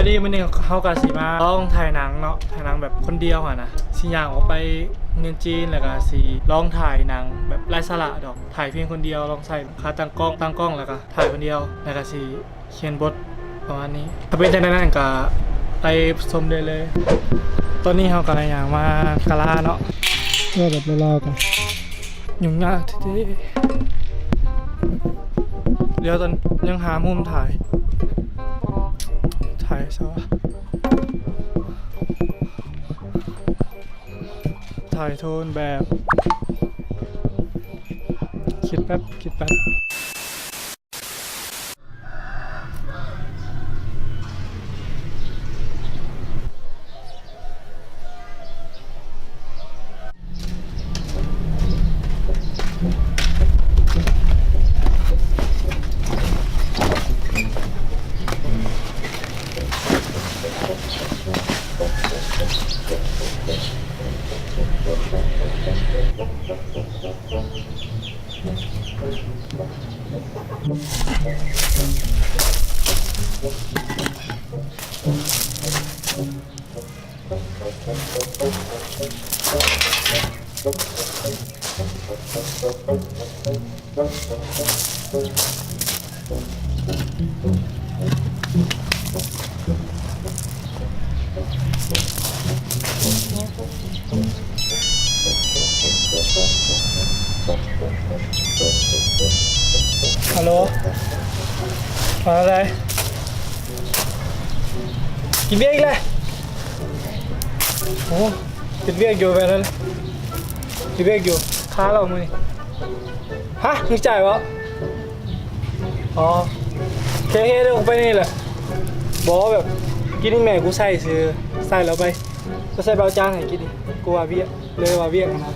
ນີ້ມື້ນີ້ເຮົາກໍຊິມາລອງຖ່າຍໜັງເນາະ, ຖ່າຍໜັງແບບຄົນດຽວຫັ້ນນະ, ຊິຍ່າງອອກໄປເມືອງຈີນ ແລ້ວກໍຊິລອງຖ່າຍໜັງແບບໄຮ້ສາລະດອກ, ຖ່າຍພຽງຄົນດຽວ, ລອງໃສ່ຂາຕັ້ງກ້ອງ, ຕັ້ງກ້ອງ ແລ້ວກໍຖ່າຍຄົນດຽວ ແລ້ວກໍຊິຂຽນບົດປະມານນີ້. ຖ້າເປັນຈັ່ງໃດນັ້ນກໍໄປຊົມໄດ້ເລີຍ. ຕອນນີ້ເຮົາກໍໄດ້ຍ່າງມາກາລາເນາະ, ເວົ້າແບບລາວໆກໍຫຍຸ້ງຍາກແທ້ໆ. ດຽວຕອນ ຍັງຫາມຸມຖ່າຍ ຖ່າຍຊະ ຖ່າຍໂທນແບບ ຄິດແປັບ ຄິດແປັບ. ຮັລໂຫຼ ວ່າຈັ່ງໃດ? ກິນເບຍອີກແລ້ວ? ໂອ້ ເຮັດວຽກຢູ່ແບບນັ້ນ ເຮັດວຽກຢູ່ ຄາເຫຼົ້າມື້ນີ້. ຮະ ມີຈ່າຍບໍ່? ອໍ ໂອເຄໆ ດຽວໄປນີ້ແຫຼະ. ບໍ່ ແບບ ກິນແມ່ກູໃສ່ຊື່ ໃສ່ແລ້ວໄປ ກໍໃສ່ເບົາຈານໃຫ້ກິນ ກູວ່າວຽກ ເລີຍວ່າວຽກຫັ້ນນະ.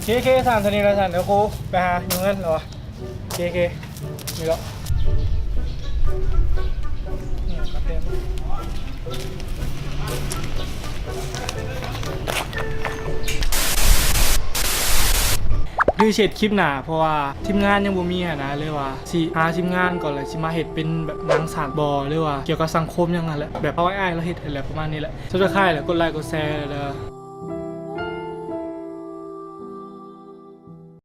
ໂອເຄໆ ສາມເທົ່ານີ້ລະຊັ້ນ ດຽວກູໄປຫາຢູ່ເຮືອນແລ້ວ. ໂອເຄໆ ນີ້ເນາະ. ຫຼືຊິເຮັດຄລິບໜ້າ ເພາະວ່າທີມງານຍັງບໍ່ມີຫັ້ນນະ, ເລີຍວ່າຊິຫາທີມງານກ່ອນ ແລ້ວຊິມາເຮັດເປັນແບບໜັງສັ້ນບໍ ຫຼືວ່າກ່ຽວກັບສັງຄົມຫຍັງຫັ້ນແຫຼະ, ແບບເອົາອ້າຍໆລາວເຮັດຫັ້ນແຫຼະ ປະມານນີ້ແຫຼະ. Subscribe ແລ້ວກົດໄລກົດແຊເດີ້.